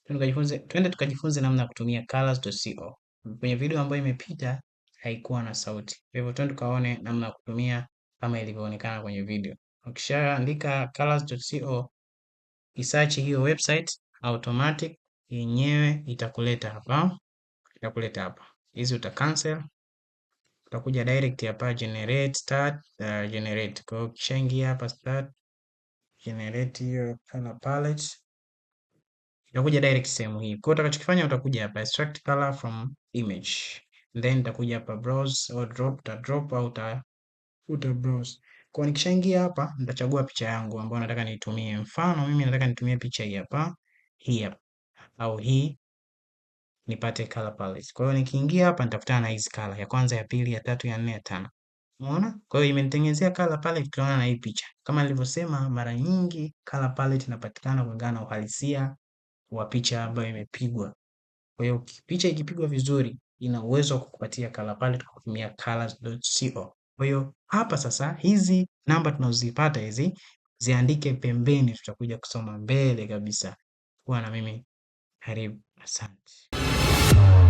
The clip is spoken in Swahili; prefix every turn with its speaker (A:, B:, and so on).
A: Twende tukajifunze namna ya kutumia colors.co. Kwenye video ambayo imepita haikuwa na sauti. Kwa hivyo twende tukaone namna ya kutumia kama ilivyoonekana kwenye video. Ukishaandika colors.co, isearch hiyo website, automatic yenyewe itakuleta hapa, itakuleta hapa. Hizi uta cancel, utakuja direct hapa generate, start generate. Kwa hiyo ukishaingia hapa start generate hiyo color palette, itakuja direct sehemu hii. Kwa hiyo utakachokifanya utakuja hapa extract color from image, then itakuja hapa browse or drop, uta drop au uta browse. Kwa nikishaingia hapa nitachagua picha yangu ambayo nataka niitumie. Mfano mimi nataka nitumie picha hii hapa, hii hapa au hii, nipate color palette. Kwa hiyo nikiingia hapa nitakutana na hizi color, ya kwanza, ya pili, ya tatu, ya nne, ya tano. Umeona? Kwa hiyo imenitengenezea color palette kutokana na hii picha. Kama nilivyosema, mara nyingi color palette inapatikana kulingana na uhalisia wa picha ambayo imepigwa. Kwa hiyo picha ikipigwa vizuri ina uwezo wa kukupatia color palette kwa kutumia colors.co. Kwa hiyo hapa sasa hizi namba tunazozipata hizi ziandike pembeni, tutakuja kusoma mbele kabisa. Kuwa na mimi karibu, asante.